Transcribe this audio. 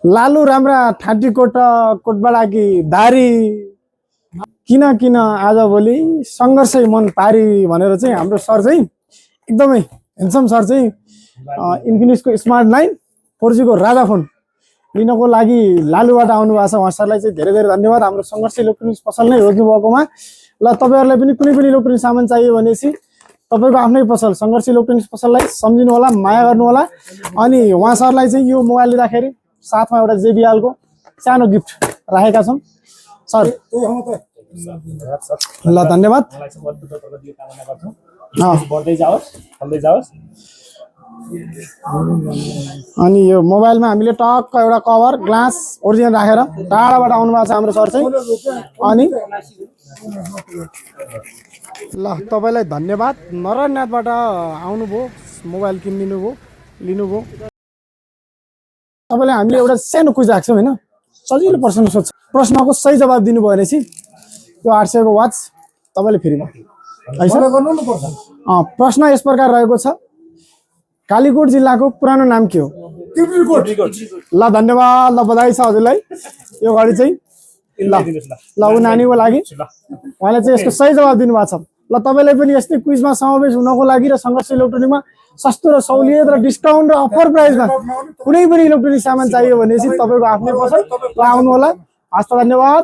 लालु राम्रा ठाटी कोटबाट कि दारी किन किन आजभोलि सङ्घर्षै मन पारी भनेर चाहिँ हाम्रो सर चाहिँ एकदमै ह्यान्डसम सर चाहिँ इन्फिनिक्सको स्मार्ट 9 4G को राजा फोन लिनको लागि लालुबाट आउनु भएको छ। उहाँ सरलाई चाहिँ धेरै धेरै धन्यवाद। हाम्रो सङ्घर्ष इलेक्ट्रोनिक्स पसल नै रोज्नु भएकोमा। ल तपाईहरुलाई पनि कुनै पनि इलेक्ट्रोनिक्स सामान चाहियो भनेपछि तपाईको आफ्नै पसल सङ्घर्ष इलेक्ट्रोनिक्स पसललाई सम्झिनु होला, माया गर्नु होला। अनि उहाँ सरलाई चाहिँ यो मोबाइल लिँदाखेरि साथमा एउटा JBL को सानो गिफ्ट राखेका छौं। सर ल धन्यवाद। अनि यो मोबाइलमा हामीले टक्क एउटा कभर ग्लास ओरिजिनल राखेर टाढाबाट आउनु भएको छ हाम्रो सर चाहिँ। अनि ल तपाईलाई धन्यवाद। नरनाथबाट आउनुभयो, मोबाइल किनिदिनु भयो, लिनुभयो। तपाईले हामीले एउटा सानो क्विज राख्छौं हैन, सजिलो प्रश्न सोध्छ, प्रश्नको सही जवाब दिनु भयो भनेपछि त्यो 800 को वाच तपाईले फ्री भयो। प्रश्न यस प्रकार रहेको छ, कालीकोट जिल्लाको पुरानो नाम के हो? ल धन्यवाद। ल बधाई छ हजुरलाई। यो घडी चाहिँ ल उ नानीको लागि उहाँले चाहिँ यसको सही जवाब दिनु भएको छ। ल तपाईलाई पनि यस्तै क्विजमा समावेश हुनको लागि र सङ्घर्ष इलेक्ट्रोनिकमा सस्तो र सहुलियत र डिस्काउन्ट र अफर प्राइसमा कुनै पनि इलेक्ट्रोनिक सामान चाहियो भनेपछि तपाईको आफ्नै पसल आउनु होला। हस्त धन्यवाद।